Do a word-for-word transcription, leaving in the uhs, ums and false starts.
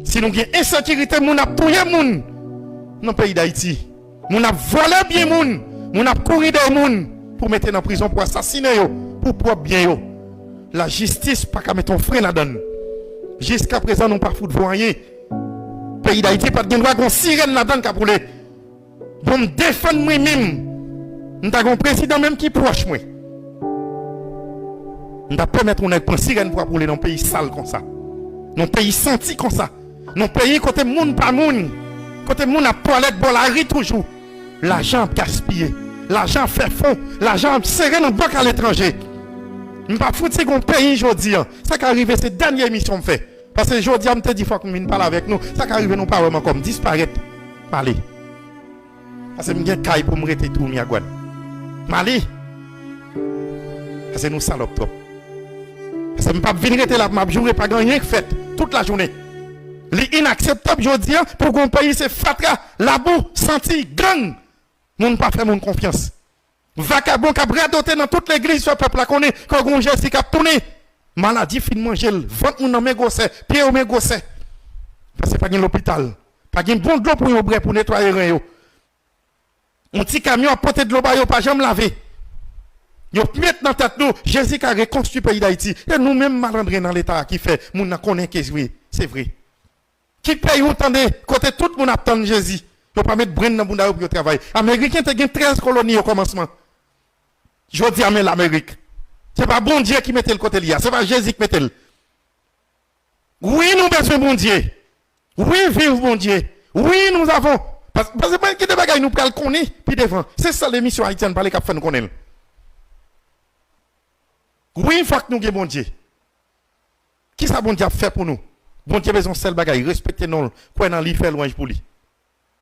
Si nou gen ensekirite, moun ap touye moun nan peyi Dayiti. Moun ap vòlè byen moun. Moun ap kouri dèyè moun pou mete nan prizon, pou asasinen yo, pou pwòp byen yo. Lajistis pa ka mete yon fren ladan l. Jiskaprezan, nou pa fout vwa anyen. Peyi Dayiti pa t gen dwa gen yon sirèn ladan l k ap woule. Bon, m defann mwen menm. M ta gen yon prezidan menm ki pwòch mwen. M ta pèmèt yon nèg pran sirèn pou ap woule nan yon peyi sal konsa. Nan yon peyi santi konsa. Nan yon peyi kote moun pa moun. Kote moun ap twalèt bò lari toujou. Lajan ap gaspiye. Lajan ap fè fon. Lajan ap sere nan bank aletranje. M pa fouti gen yon peyi jodi a. Sa ka rive se dènye emisyon m fè. Paske jodi a m te di fòk m vin pale avèk nou. Sa ka rive nou pa wè m ankò, m disparèt. M ale. Paske m gen kay pou m rete tou Miragwàn. M ale. Paske nou salòp twòp. Paske m p ap vin rete la pou m ap joure pa gen anyen k fèt tout lajounen. Li inakseptab jodi a pou gen yon peyi se fatra, labou, santi, gang. Moun pa fè moun konfyans. Vakabon k ap radote nan tout legliz fè pèp la konnen ke gen yon Jezi k ap tounen. Maladi fin manje l, vant moun nan men gwosè, pye yo men gwosè. Paske pa gen lopital. Pa gen bon dlo pou yo bwè pou netwaye ren yo. Yon ti kamyon ap pote dlo ba yo, pa janm lave. Yo met nan tèt nou, Jezi ka rekonstwi peyi Dayiti. E nou menm malandren nan Leta a ki fè moun nan konnen ke vre, se vre. Ki peyi ou tande kote tout moun ap tann Jezi? Yo pa met brenn nan bounda yo pou yo travay. Ameriken te gen trèz koloni okòmansman. Jodi a men Lamerik. Se pa Bondye ki mete l kote li a. Se pa Jezi ki mete l. Wi, nou bezwen Bondye. Wi, viv Bondye. Wi, nous avons. Pas- Paske mwen gen de bagay nou pral konnen pi devan. Se sèl emisyon Ayiti an pale k ap fè nou konnen l. Wi, fòk nou gen Bondye. Kisa Bondye ap fè pou nou? Bondye bezwen yon sèl bagay, respekte non l, kwè nan li, fè lwanj pou li.